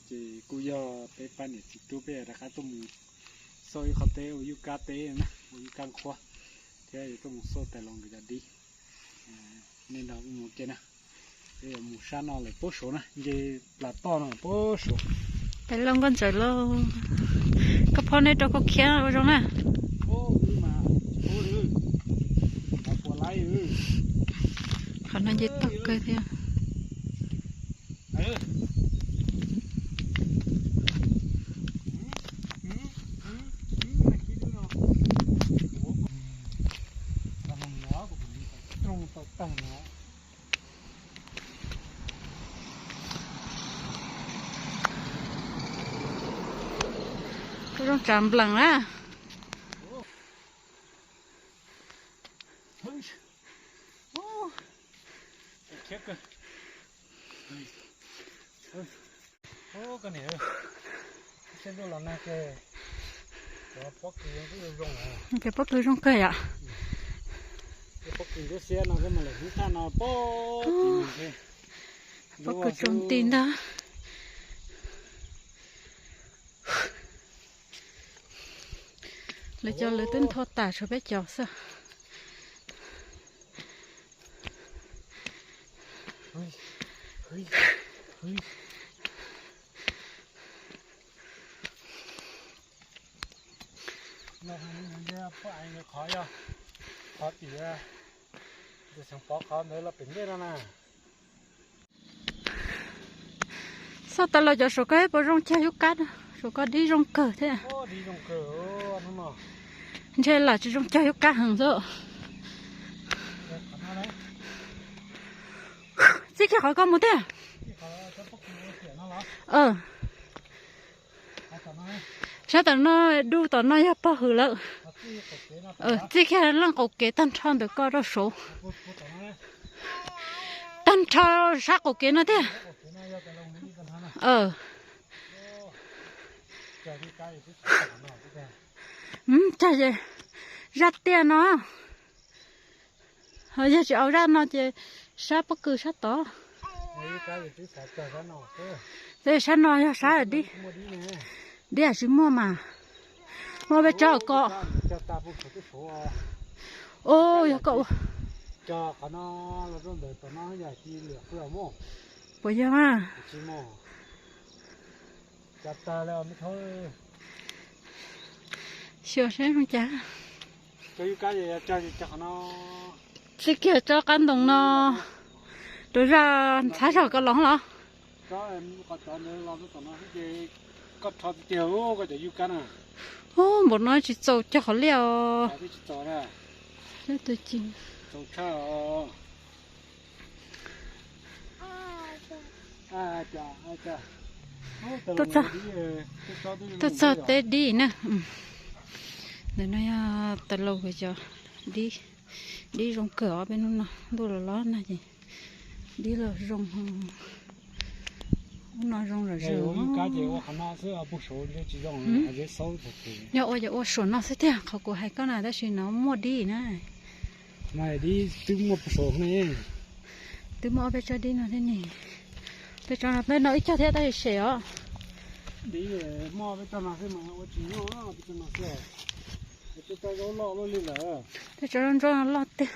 Ces kuj yog peb pab niam txiv tub peb rov qab tuaj mus xauj ib qho teb ua yub kab teb na, ua yub kab nqhuab, thiab yuav tuaj mus xauj tais laus nkawd cov dib. Nej nrog kuv mus ua ke na. Peb yuav mus sab no lawm puag saud na, nce plas toj no puag saud. Tais laus Nkauj Ntxawm lauj, koj phob neb rau koj khiav ua zoo na. Qhov no nce toj kawg thiab. Zoo tsav nplees na. Ces pob kws zoo kawg yom. Pob kws tsaus nti ntag. Lawv cov lawv twb ntho tas tshuav peb cov xwb. Qhov tim, xeev pov qhov ntawd los pem ntej no na. Xauj tas los cov saum koj puas zoo cog yub kab, saum koj dib zoo kawg thiab. Ntshe lam tsis zoo cog yub kab heev xwb. Txij kiag qhov koj mus tiag. Sab tom no, dub tom no yog pog hwm lawm. Txij kiag leej qaum kev tag nrho ntawm koj rau saud. Tag nrho sab qaum kev no tiag. Cog zaj tiaj no. Ho yog tsis au zaj no ces sab pob kws sab tod. Tab sab no yog sab dib, dib tsis muaj mas. Muaj peb tsob ko. Ub, yog koj ua. Puas yog mas? Xyuas saib zoo cas. Txij kiag tsob qab ntoo no rau zaj ntxhab zog ko los los. Ub, npaum no tsis txaus cog qhov liaj os. Tuaj txog teb dib na. Ntawm no yog tais laus nkawd cov dib, dib zoo kawg os. Peb hnub no ntuj los los na ces dib los zoo, hnub no zoo zom zaws. Yog ua ces ua suam no xwb tiag, qhov kuv hais koj na, tab sis no muaj dib na. Dib twb muaj puag saum ne. Twb muaj ob peb tsob dib no thiab ne. Peb tsob no peb no ib co thiab tab sis sem os. Dib muaj peb tsob no xwb mas ua tsis nyuaj, peb tsob no xwb. Tej tsob zaub loj luaj li lawm. Tej tsob zaub ntsuab no loj tiag.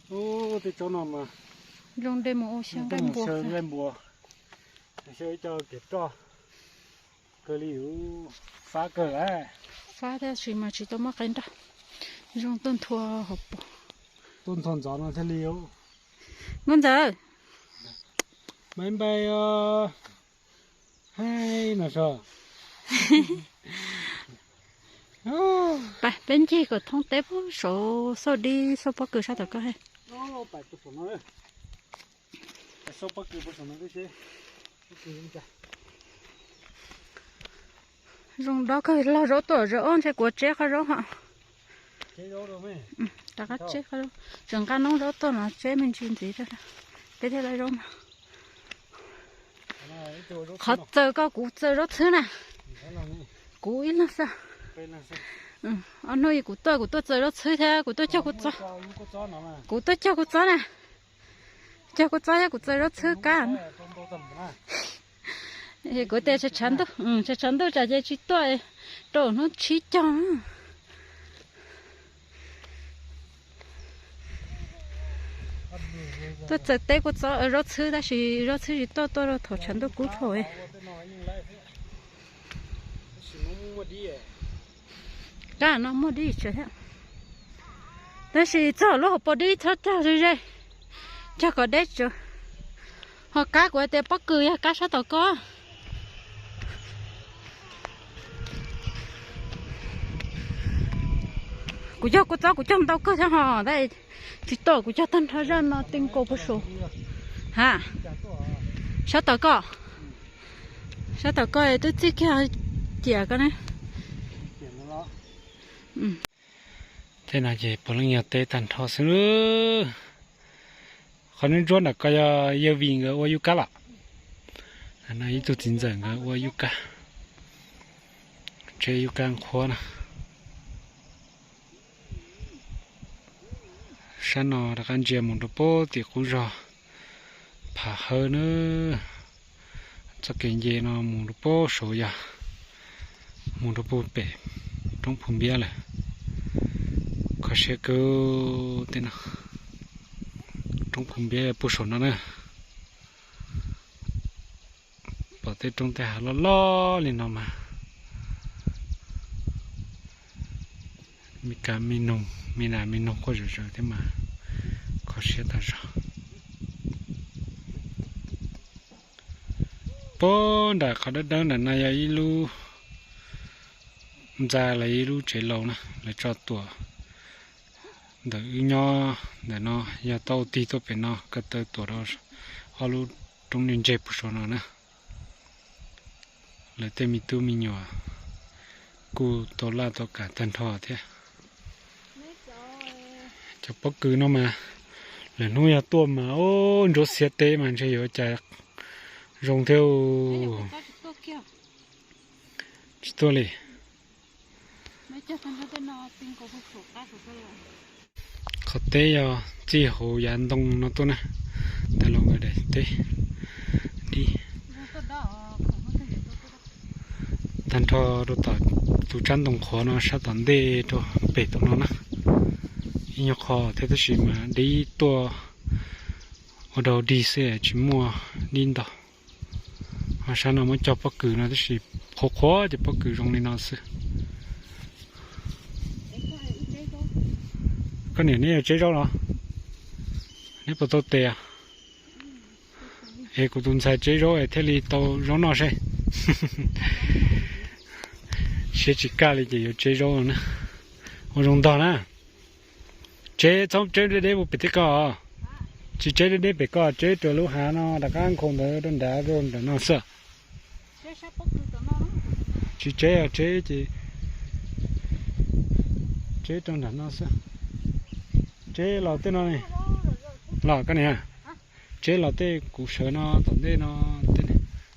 Ub, tej tsob no mas zoo de mus ua xyaw nqaij npua. Xyaw ib co kev roj kawg li, fab kawg lawm. Fab tab sis mas tsis tau muaj qe nroj. Zoo tuaj nthua hauv paus. Tuaj nthua ntxov no thiaj li. Nkauj Ntxawm, npai npai os. Hai no so. Peb ncig kom thoob teb puag saud xauj dib xauj pob kws sab tom koj he. Zoo dob kawg, log zaub tuaj zaub ob ntshe kuv tseb qhov zaub hos. Rov qab tseb qhov zaub, tseem nqa noob zaub tuaj no tseb me ntsis ntxiv rau peb thiaj lawv zaub no. Qhov txaws koj kuv txaws zaub txhwb na. Kuv ib leeg xwb. Ob hnub kuv tuaj kuv tuaj txaws zaub txhwb thiab kuv tuaj cog kuv txob. Kuv tuaj cog kuv txob na. Cog kuv txob thiab kuv txaws zaub txhwb kab. Kuv tias tshav tshav ntuj, tshav tshav ntuj tsam ces tsis tuaj rau hnub tsib caug. Tuaj txawm teb kuj txob zaub txhwb tab sis zaub txhwb tsis tuaj, tuaj rau thaum tshav ntuj kub dhau. Kab no muaj dib tsev thiab, tab sis txog lub hauv paus dib txhob cog ze ze, cog kom deb tsev. Ho kab kuv hais tias pob kws yog kab sab tom koj. Kuv cog kua txob kuv cog ntau kawg thiab ho, tab tsis tuaj kuv cog tag nrho zaj no ti nkaus puag saum. Ha, sab tom koj, sab tom koj twb txij kiag ciam koj ne. Tej no ces puav leej yog teb tag nrho xwb. Qhov ntsuab ntsuab nram ko yog yawg Vim nkawd ua yub kab los. No ib tug txiv ntxawm nkawd ua yub kab, tsev yub kab nqhuab na. Sab no rov qab ntsia mus rau puag tim qub zog Pham Hawb na. Txoj kev nce no mus rau puag saud yog mus rau puag pem roob Phu Npiab lawm. Kho siab kawg tej no. Roob Phu Npiab puag saum no na. Pom tej roob tej hav loj loj li no mas me kav me noog me nas me noog quaj zom zaws thiab mas kho siab tag zog. Puag nram qhov dawb dawb nram no yog ib lub ntxa los ib lub tsev laus na, lawv tso tuam ntawm wb nyob ntawm no, yog tau tig tuaj pem no ko taw tuam rau ob lub roob ntse ntse puag saum no na. Lawv tej me tub me nyuam kuj tau laj tau kam tag nrho thiab. Cov pob kws no mas lwm hnub yog tuaj mas ub ntsuab xiab teb mas ntshe yuav cas zoo thiab. Tsis tuaj li. Qhov teb yog txij hauv yav ntoo no tuaj na, ntawm los nkawd daim teb dib. Tag nrho rau tom tus tsab ntoo qhuav no sab tom ntej rau pem tus no na. Ib nyuag qho thiab tab sis mas dib tuaj ua dau dig xwb tsis muaj dib ntau. Ho sab no muab cog pob kws no tab sis qhuav qhuav ces pob kws zoo li no xwb. Koj niam neb yog tseb zaub los? Neb puas tau tes? Es kuv tus ntxhais tseb zaub es thiaj li tau zaub noj seb. Siab tsis kaj li ces yuav tseb zaub na. Ua zoo ntog na. Tseb txhob tseb deb deb mus pem tej ko. Tsis tseb deb deb pem ko, tseb rau lub hav no rov qab nkhaus ntawd rau nrad rau nram no xwb. Tsis tseb os, tseb ces tseb rau nram no xwb. Tseb los tej no, los koj niam, tseb los tej kuv sawv no tom ntej no,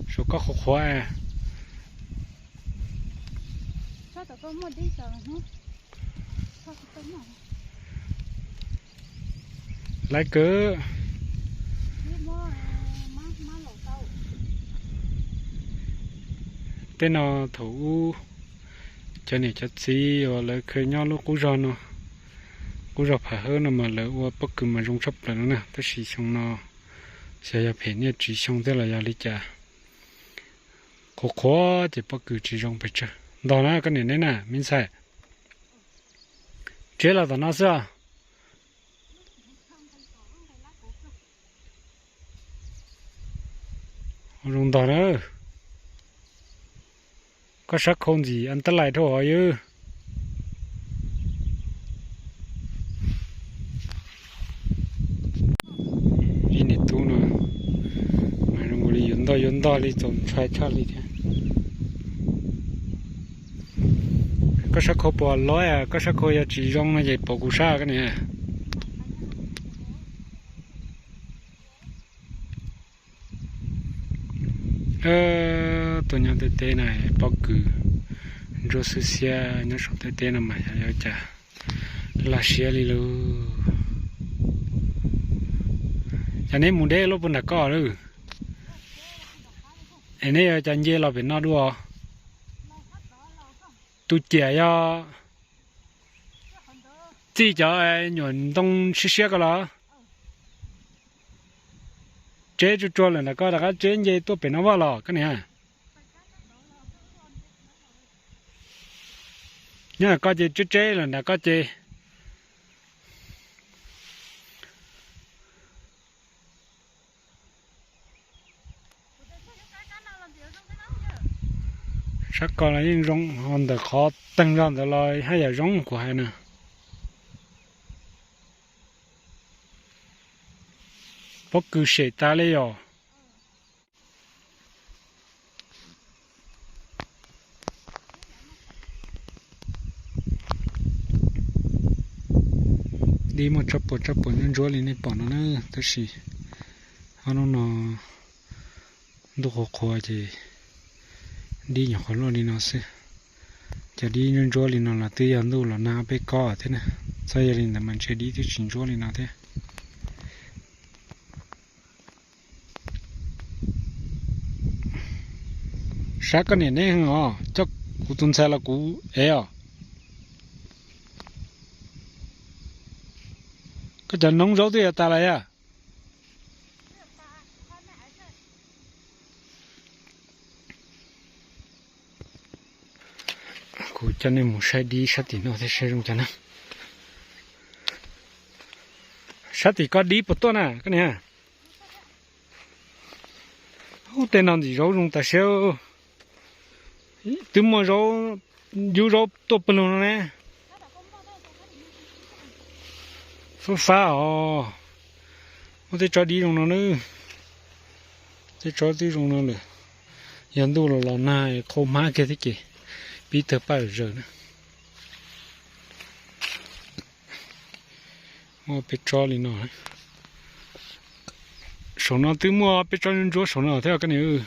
saum koj qhuav qhuav. Laiv kawg. Tej no thaum ub cov niam cov txiv uas lawv kheev nyob lub qub zog no, qub zog Pham Hawb no mas lawv ua pob kws mas zoo tshaj plaws no na, tab sis xyoo no xyov yog phem niaj tsiv xyoo thiab los yog li cas, qhuav qhuav ces pob kws tsis zoo pes tsawg. Ntog na koj niam neb na me ntxhais. Tseb los tom no xwb os. Ua zoo ntog na. Koj sab khau ntxim an tab lais dhau hov ywg. Ib niam tub no mas zoo nkaus li yuav ntog yuav ntog li txaus ntshai tshaj li thiab. Koj sab khau puas lov, koj sab khau yog tsis zoo no ces pom kuv sab koj niam. Tuaj nyob tej teb na, pob kws ntsuab xwb xiab nyob saum tej teb no mas xyov yuav cas laj siab li lauj. Cas neb mus deb loj puag nram koj lawm? Es neb yuav cov nce los pem no dua? Tus ciam yog txij cov nyuam ntoo siab siab ko los? Tseb tsuag tsuag lawm nram ko rov qab tseb nce tuaj pem no vaj los koj niam. Nyob ko ces tseb tseb lawm nram ko ces. Sab ko los yeej zoo, ho ntawm qhov teeg zog ntawd los haj yam zoo kuv hais na. Pob kws sem tas li yom. Dib muaj tsob puas tsob puas ntsuab ntsuab li nej pom no na, tab sis ob hnub no ntuj qhuav qhuav ces dib nyuam qhuav luaj li no xwb. Cov dib ntsuab ntsuab li no los twb yog ntuj los nag peb kob thiab na. Txhob yog li ntawd mas ntshe dib twb tsis ntsuab li no thiab. Sab koj niam neb heev os, coj kuv tus ntxhais los kuv ev os. Koj cov noob zaub twb yuav tas lawm yom. Kuv coj nej mus saib dib sab tim no thiab saib zoo cas na. Sab tim ko dib puas tuaj na koj niam? Ub, tej no ntxim zaub zoo tas siab. Twb muaj zaub, yub zaub tuaj pawg lug no ne. Fab fab os. Muaj tej tsob dib zoo no na. Tej tsob twb zoo no lawm. Yog ntuj los los nag qhau hmab kiag thiab ces pib tawg paj zawg na. Muaj peb tsob li no. Saum no twb muaj peb tsob ntsuab saum no thiab koj niam.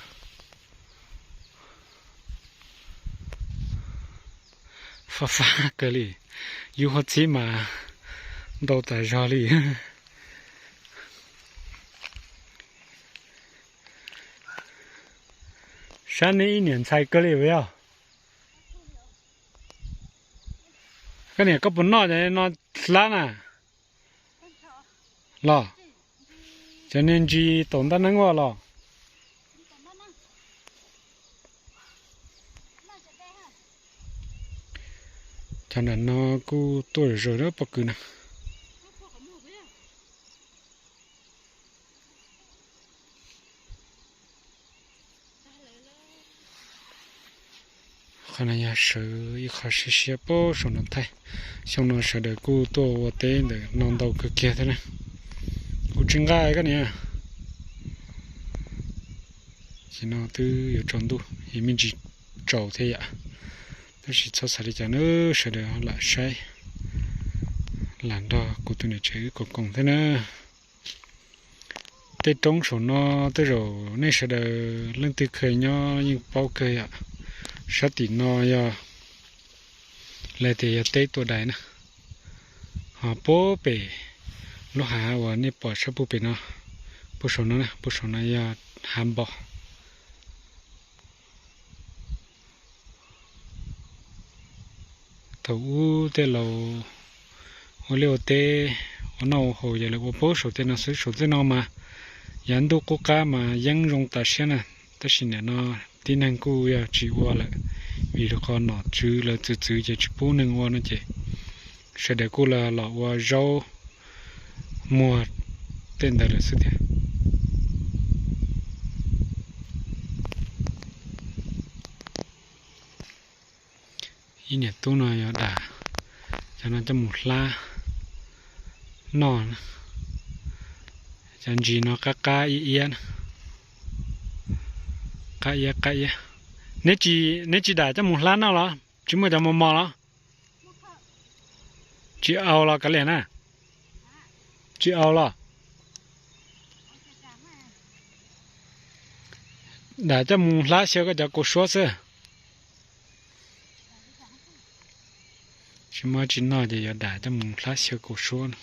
Fab fab kawg li, yub huab txhib mas ntau tas zog li. Sab neb ib niam ntxhais kawg li yog. Koj niam koj puas noj cov no hlab na? Los, cov niag ntsis taum ntaj neeb ua los. Cov nram no kuj tuaj zom zaws pob kws na. Qhov no yog sawv ib qho siab siab pab saum no thaij. Xyoo no sawv daws kuj tuaj ua teb ntawm no ntau kawg kiag thiab na. Kuv tsis nqa koj niam. Ces no twb yuav tsaus ntuj es me ntsis tsaus thiab yam. Tab sis txhob xav li cas na, sawv daws lam saib, lam nrog kuv tus niam tsev wb koom koom thiab na. Tej roob saum no tej zaum nej sawv daws leej twg kheev nyob yeej paub kawg yom. Sab tim no yog lawv tias yog teb tua dais na. Ho puag pem lub hav uas nej pom sab puag pem no, puag saum no, puag saum no yog hav npo. Thaum ub tej laus ua liaj ua teb, ua noj ua haus yog lawv ua puag saum tej no xwb. Saum tej no mas yav ntuj qub qab mas yeeb zoo tas siab na, tab sis nim no tib neeg kuj yog tsis ua lawm, vim rau qhov nom tswv lawv txwv txwv ces tsis pub neeg ua no ces sawv daws kuj los ua zaub muag tej ntawd lawm xwb thiab. Ib niam tub no yog dam cov no coj mus hlab noj. Cov ntsis no qab qab iab iab, qab iab qab iab. Neb tsis dam coj mus hlab noj los? Tsis muaj cov mos mos los? Tsis au los kav liam na. Tsis au los? Dam coj mus hlab xyaw koj cov kaus suab xwb. Tsis muaj tsis noj ces yuav dam coj mus hlab xyaw kaus suab no.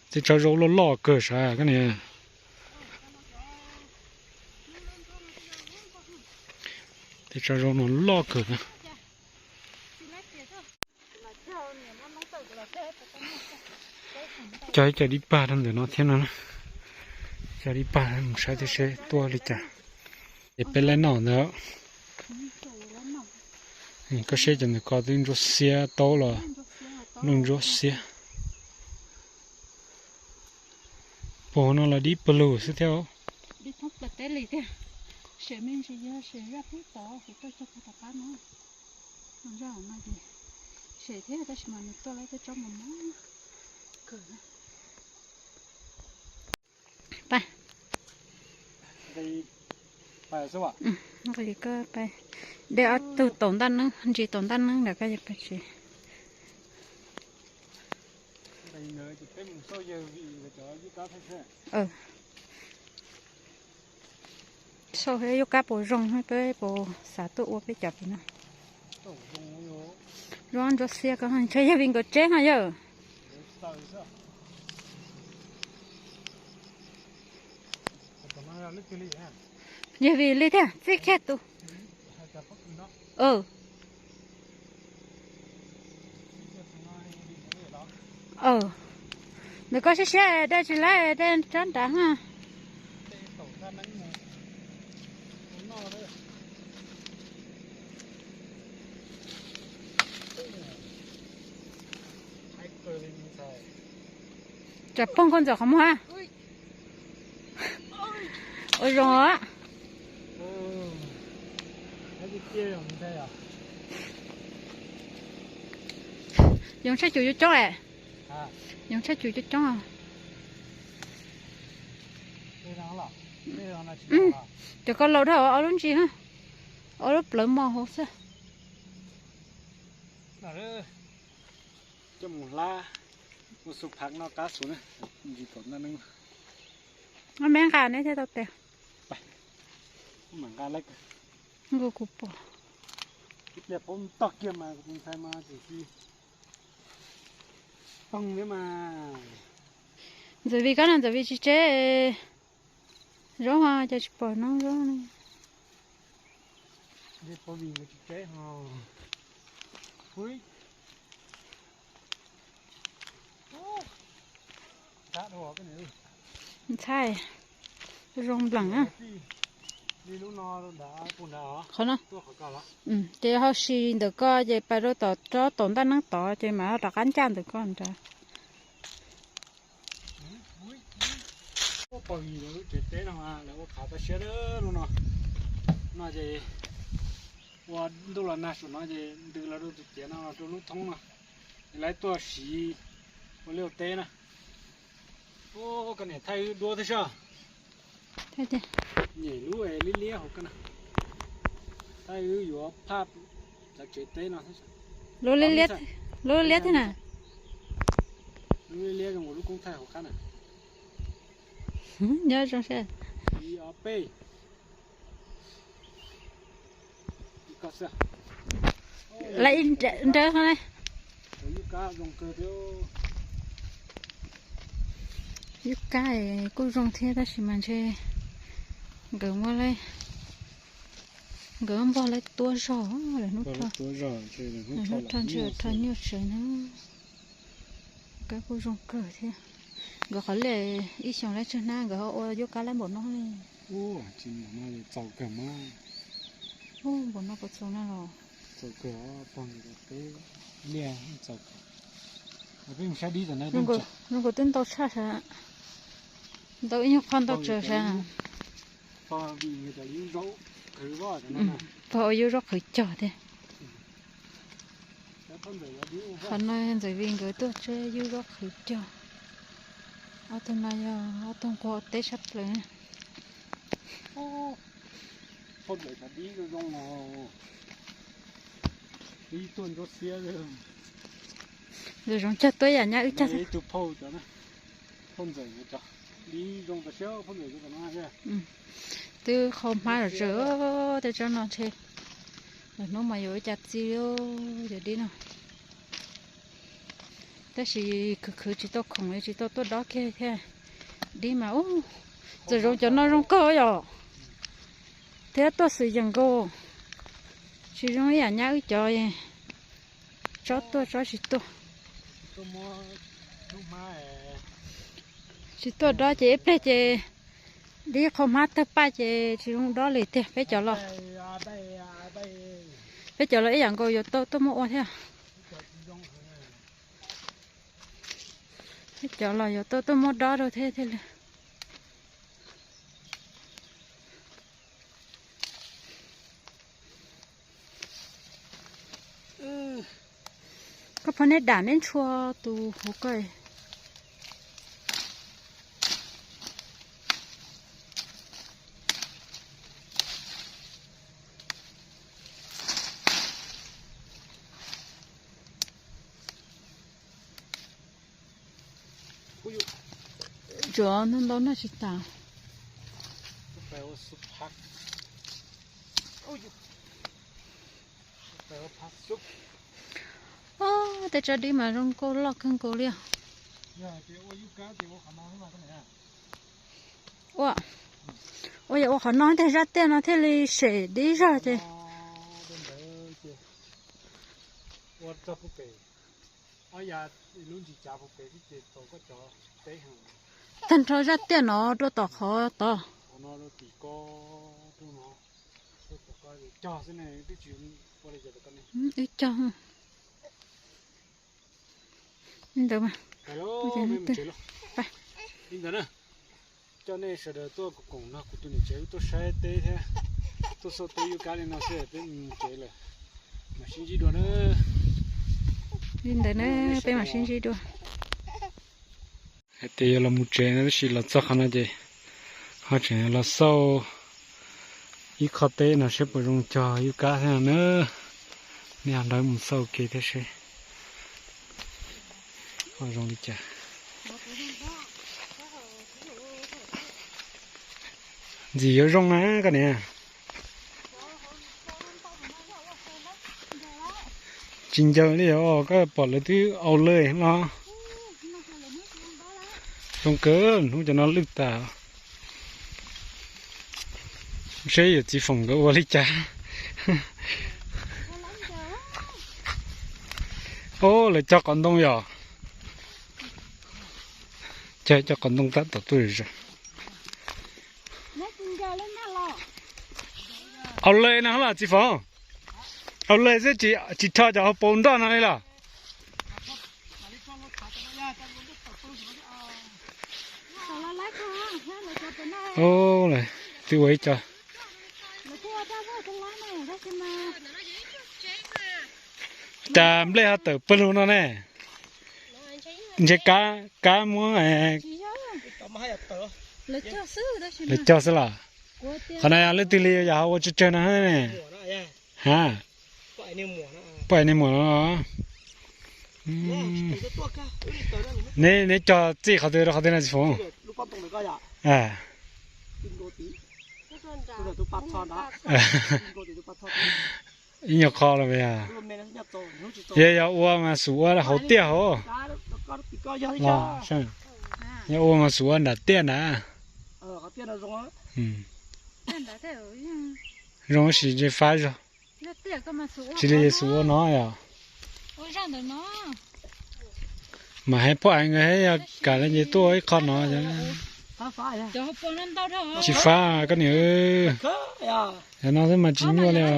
Tej tsob zaub loj loj kawg sav koj niam. Tsob zoo no loj kawg na. Cog ib co dib pag rau ntawm no thiab no. Cog dib pag mus saib thiab seb tuaj li cas. Es peb laib noj ntawd. Koj seb cov ntawm ko twb ntsuab xiab taub los nplooj ntsuab xiab. Puag no los dib pawg lug xwb thiab. Pab, nqis koj pab, de ob tug taum ntaj neeb, ntsis taum ntaj neeb ntawm koj yuav pab tsis. Sau yog yub kab puas zoo, peb puas xav tuaj ua peb cov pem no. Zoo ntsuab xiab ko, ntshe yog vim nkawd tseb no yawg. Yog vim li thiab txij kiag tus. Ntawm koj siab siab de tsis laib de tsob nrad ha. Tsam poob koj ntxawm qhov muag. Ua zoo os. Yoov tshaj cum coob coob es. Yoov tshaj cum coob coob. Cov ko laus dhau ob lub ntsis, ob lub plawv mos hauv xwb. Coj mus hlab ua xu phav noj qab xus na. Ntsis tom ntaj neeb. Ob me nqa neb thiaj tau tes. Nqa lawm. Nkaus kuv pom. Ib pliag paub tog kiag mas kuv tus ntxhais mas tiam sis poob thiab mas. Ntxawm Vij koj no Ntxawm Vij tsis tseb zaub ho cas tsis pom noob zaub. Ntxhais, zoo nplees na. Qhov no, ces ho si ntawm ko ces pais rau tom tsob tom ntaj neeb tod ces mam rov qab ncaj ntawm ko nrad. Pog Vij lawv lub tsev teb no mas lawv ua qhav tau siab lub no. No ces ua ntuj los nag saum no ces ntws los rau tus ciav no los rau lub thoob no, es lawv tuaj siv ua liaj ua teb na. Ua koj niam thaij wb duab thiab sab. Nyem lub liab liab hauv ko na. Thaij wb yuav phaj lawv tsev teb no. Lub liab liab thiab na. Lub liab liab zoo ua lub koob thaij hauv qab na. Nyob zoo sab. Ib ob peb. Lawv ib nrawv qhov ne. Yub kab kuj zoo thiab tab sis mas ntshe nkawd muab, nkawd npog lawv tuab zog lawm hnub, hnub rho ntshe rho nyuaj tsawv na. Kab kuj zoo kawg thiab. Nkawd qhov liaj ib xyoos lawv tsawg hnab nkawd ho ua yub kab lawm npaum no li. Tsis npaum no txaus kawg mas. Npaum no puas txaus na los? Txaus kawg, pog nkawd peb liaj txaus kawg. Peb mus saib dib tam no. Zoo nkaus twb ntau tshaj sav. Ntau ib nyuag qho ntau tsawv sav. Pog ua yub zaub qhwv cog thiab. Qhov no Ntxawm Vij nkawd tuaj tseb yub zaub qhwv cog. Ob tug no yog ob tug nquag teb sab plaws. Phauj Ntxawm cov dib zoo zoo os. Dib tuaj ntsuab xiab. Ntxawm Zoov cog tuaj yam nyab wb cog. Ib tug phauj cov, phauj Ntxawm cov dib zoo tas siab phauj Ntxawm cov no. Twb qhau hmab zom zaws tej tsob no ntshe lwm hnub mas yuav ua cas txi li cov dib no. Tab sis khwv khwv tsis tau khoom li tsis tau tuaj dob kiag thiab. Dib mas ub, Ntxawm Zoov cov no zoo kawg yom. Thiab tuaj xwm yeem nkaus. Tsis zoo ib yam nyab wb cov, tsob tuaj tsob tsis tuaj. Tsis tuaj dob ces ib pliag ces dib qhua hmab tawg paj ces tsis zoo dob li tiag. Peb cov los, peb cov los ib yam nkaus yuav tau tuaj muab ua thiab. Peb cov los yuav tau tuaj muab dob rau thiab thiaj li. Koj phob neb dam neb ntshua tus hauv koj. Tsuav ntau ntau noj tsis tas. Tej tsob dib mas zoo nkauj loj kawg nkaus li. Ua, ua yog ua qhov no tej zaj tiaj no thiaj li sem dib zog ces. Tag nrho zaj tiaj no rau tom qhov tod. Wb cog ntawd mas. Li ntawd na, coj nej sawv daws tuaj koom nrog kuv tus niam tsev wb tuaj saib teb thiab tuaj xauj teb yub kab li no xwb, peb mus tsev lawm, mam sib ntsib dua na. Li ntawd na, peb mam sib ntsib dua. Hais tias yuav los mus tsev no tab sis los txog qhov no ces ho tseem los xauj ib qho teb no seb puas zoo cog yub kab thiab na. Nej ho nrog mus xauj ua ke thiab seb ho zoo li cas. Ntxim yuav zoo na koj niam. Tsis ncaws li os, koj pom lawv twb au lawm no. Zoo kawg, hnub cov no lwj tas. Seb yawm txiv Foom nkawd ua li cas. Ob, lawv cog qhov ntoo yom. Cog cov qhov ntoo tab tom tuaj zom zaws. Au lawm no los txiv Foom. Au lawm xwb, tsis rho cov hauv paus nroj no li los. Twb ua ib co. Cas nplej ho tawm pawg lug no ne? Ntshe kab muab lawv cog xwb los? Qhov no yog leej twg li yog ho ua tsawg tsawg no ne? Ha, poj niag muam no. Neb cog txij qhov twg rau qhov twg no txiv Foom? Ib nyuag qho los yog, yog ua mas xub ua hauv tiaj hauv. Yog ua mas xub ua nram tiaj nrad. Zoo tab sis ntshe fab zog. Tsis li xub ua no yog. Mas hais phoj hais nkawd hais yog kam no ces tuaj ib qho no. Tsis fab koj niam. Yog no xwb mas tsis nyuaj li os.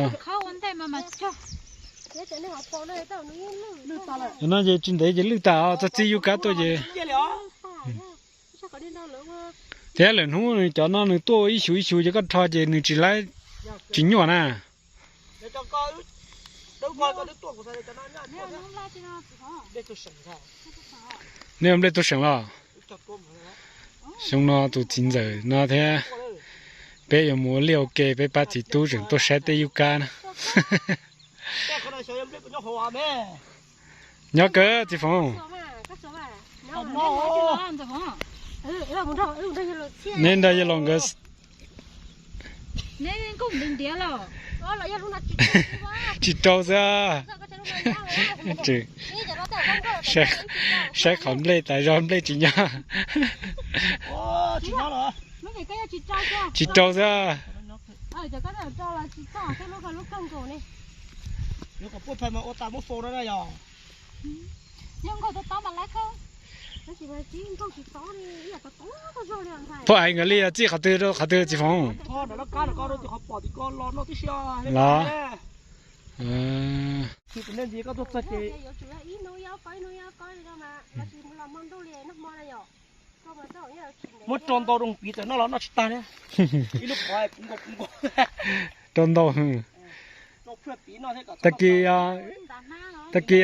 Yog no ces tsis ntev ces lwj tas os, txog txij yub kab tuaj ces. Thiab lwm hnub nws cov no nws tuaj ib xyus ib xyus ces koj rho ces nws tsis laib, tsis nyuaj na. Nej ua nplej tuaj seem los? Xyoo no tus txiv ntxawm no thiab peb yuav mus ua liaj ua ke, peb pab txiv tub tseem tuaj saib tej yub kab na. Nyob kawg txiv Foom. Neb nrog yawg laus nkawd tsis rau xwb. Saib qhov nplej tas zog nplej tsis nyob. Tsis rau xwb. Cov koj tau rau los tsis txog, koj lub koj lub kawg nkaus ne. Yog kom puaj phaj mas ua tas muab faus no na yog. Phauj Aiv nkawd li txij qhov twg rau qhov twg txiv Foom? Los muab rau ntau rau piv tawm noj los noj tsis tag li. Ib lub qhov nkaus nkaus. Rau ntau. Tag kis, tag kis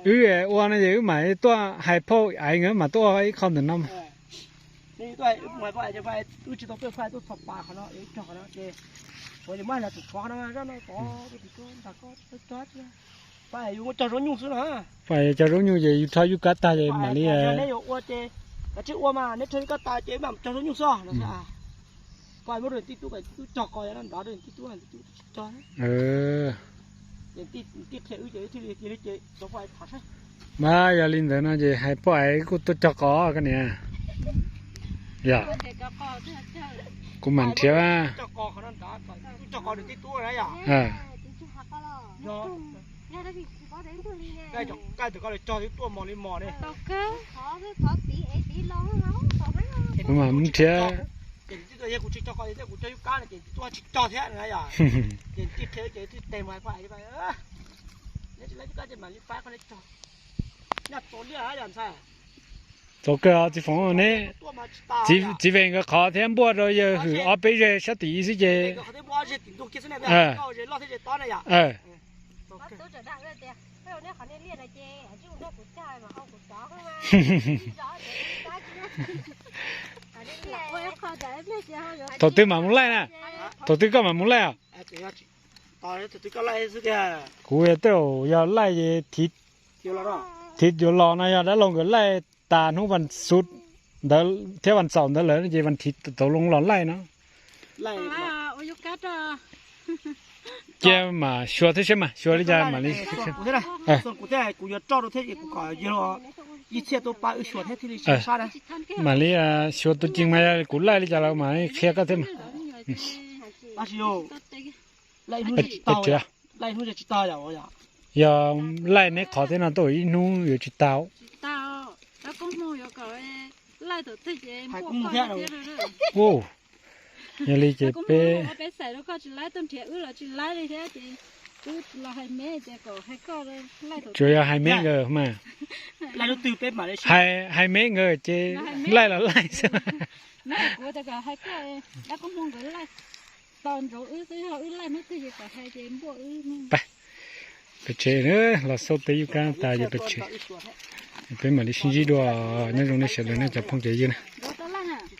wb ua no ces wb mam tuaj hais phauj Aiv nkawd mam tuaj ua ib qho ntawm no. Wb tsis tau tuaj phaj tuaj txhos pas qhov no, ib rog qhov no ces, ua yus muab los tshuav qhov no zaj no tod, ntag ko, cog zaub nyuj xwb no. Faj cog zaub nyuj ces yus rho yus kab tag ces mam li. Neb yuav ua ces, kav tsij ua mas neb rho yus kab tag ces mam cog zaub nyuj xwb no. Paj muab rau tib tub, tib tub cog qos, nrad rau tib tub, tib tub tsis cog. Mas yog li ntawd no ces hais phauj Aiv kuj tuaj cog qos koj niam. Yog. Kuv mam nrhiav. Kuv mam mus nrhiav. Txaus kawg txiv Foom ne. Txiv Veem nkawd qhov thiab npuaj rau yawg hwm ob peb zeg sab tim ib xwb ces. Thaum twg mam mus laij na? Thaum twg koj mam mus laij os? Kuv tej zaum yog laij es thiv, thiv yuav los no yog dab laug nkawd laij tas hnub vas xuv ntawd thiab vas xaum ntawd lawm ces vas thiv tau loo los laij no. Cia mam xyuas thiab seb mas xyuas li cas mam li. Mam li xyuas tus ceev mas yog kuv laij li cas los mam li qhia koj thiab mas. Yog laij neb qhov thiab no tuaj ib hnub yuav tsis tau. Yog li ces peb tsuas yog hais me nkawd mas. Hais me nkawd ces laij los laij xwb. Peb tsev los xauj teb yub kab tas ces peb tsev. Peb mam li sib ntsib dua. Nyob zoo nej sawv daws nej cov phooj cov ywg na.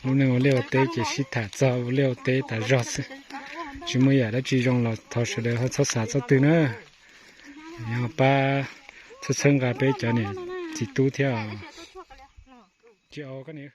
Lub neej ua liaj ua teb ces sib tham txog ua liaj ua teb tas zog xwb. Tsis muaj yam dab tsi zoo los thov sawv daws ho txhob xav txhob twg na. Yog pab txhawb txhawb nqa peb cov niam txiv tub thiab. Tsis au koj niam.